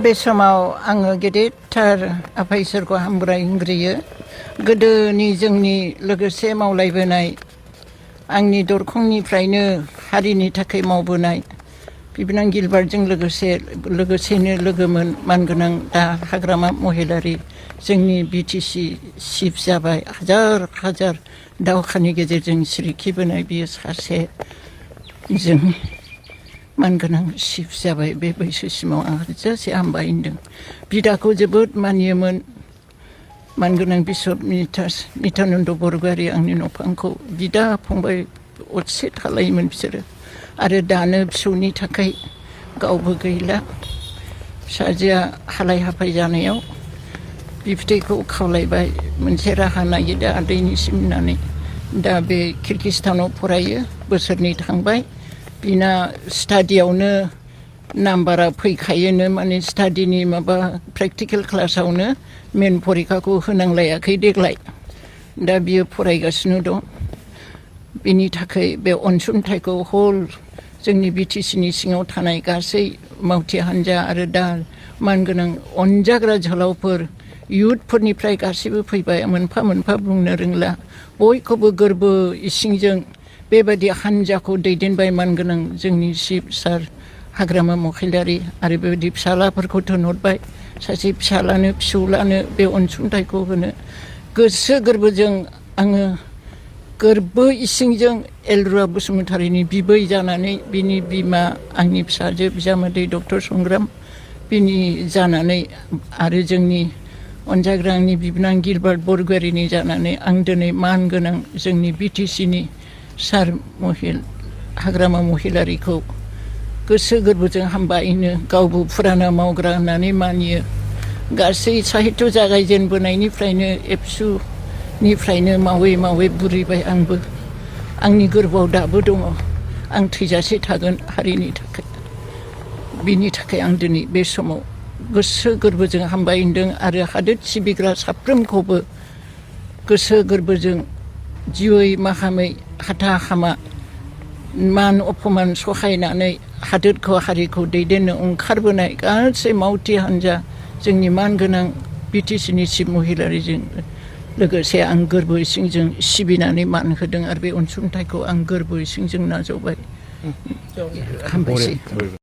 बे समाव आङो गेदेरथार आफा इसोरखौ हामब्रायग्रोयो गोदोनि जोंनि लोगोसे मावलायबोनाय आंनि दरखंनिफ्रायनो हारिनि थाखाय मावबोनाय बिबोनां गिलबार्टजों लोगोसेनो लोगोमोन मानगोनां दा हाग्रामा महिलारि जोंनि बिटिसि चिफ जाबाय हाजार हाजार दावहानि गेजेरजों सिरिखिबोनाय बियो सासे जों मानगोनां चिफ जाबाय बे बैसोसिमाव आं हाजासे हामबाय होनदों बिदाखौ जोबोद मानियोमोन मानगोनां बिशप नित्यानन्द बरगयारी आंनि न'फांखौ बिदा फंबाय असे थालायोमोन बिसोरो आरो दानो फिसौनि थाखाय गावबो गैला फिसाजोआ हालाय हाफाय जानायाव बिबथैखौ खावलायबाय मोनसे राहा नागिरदो आदैनिसिम होननानै दा बे किर्गिस्तानाव फरायो बोसोरनै थांबाय बिना स्टाडियावनो नाम्बारा फैखायोनो माने स्टाडिनि माबा प्रेक्टिकेल क्लासावनो मेन परिखाखौ होनांलायाखै देग्लाय दा बियो फरायगासिनो दं बिनि थाखाय बे अनसुंथाइखौ हल जोंनि बिटिसिनि सिङाव थानाय गासै मावथि हान्जा आरो दा मानगोनां अनजाग्रा जोहोलावफोर इयुथफोरनिफ्राय गासैबो फैबाय मोनफा मोनफा बुंनो रोंला बयखौबो गोरबो इसिंजों बेबायदि हान्जाखौ दैदेनबाय मानगोनां जोंनि चिफ सार हाग्रामा महिलारि आरो बेबायदि फिसालाफोरखौ थिनहरबाय सासे फिसालानो फिसौलानो बे अनसुंथाइखौ होनो गोसो गोरबोजों आङो गोरबो इसिंजों एलरुवा बसुमतारीनि बिबै जानानै बिनि बिमा आंनि फिसाजो बिजामादै डक्टर संग्राम बिनि जानानै आरो जोंनि अनजाग्रा आंनि बिबोनां गिलबार्ट बरगयारीनि जानानै आं दिनै मान गोनां जोंनि बिटिसिनि सार हाग्रामा महिलारिखौ गोसो गोरबोजों हामबायनो गावबो फुराना मावग्रा होननानै मानियो गासै साहित्य जागायजेनबोनायनिफ्रायनो एबसुनिफ्रायनो मावै मावै बुरैबाय आंबो आंनि गोरबोआव दाबो दङ आं थैजासे थागोन हारिनि थाखाय बिनि थाखाय आं दिनै बे समाव गोसो गोरबोजों हामबाय होनदों आरो हादोर सिबिग्रा साफ्रोमखौबो गोसो गोरबोजों जिउयै माहामै हाथा हामा मान अपमान सहायनानै हादोरखौ हारिखौ दैदेननो ओंखारबोनाय गासै मावथि हान्जा जोंनि मानगोनां बिटिसिनि चिफ महिलारिजों लोगोसे आं गोरबो इसिंजों सिबिनानै मान होदों आरो बे अनसुंथाइखौ आं गोरबो इसिंजों नाजावबाय हामबायसै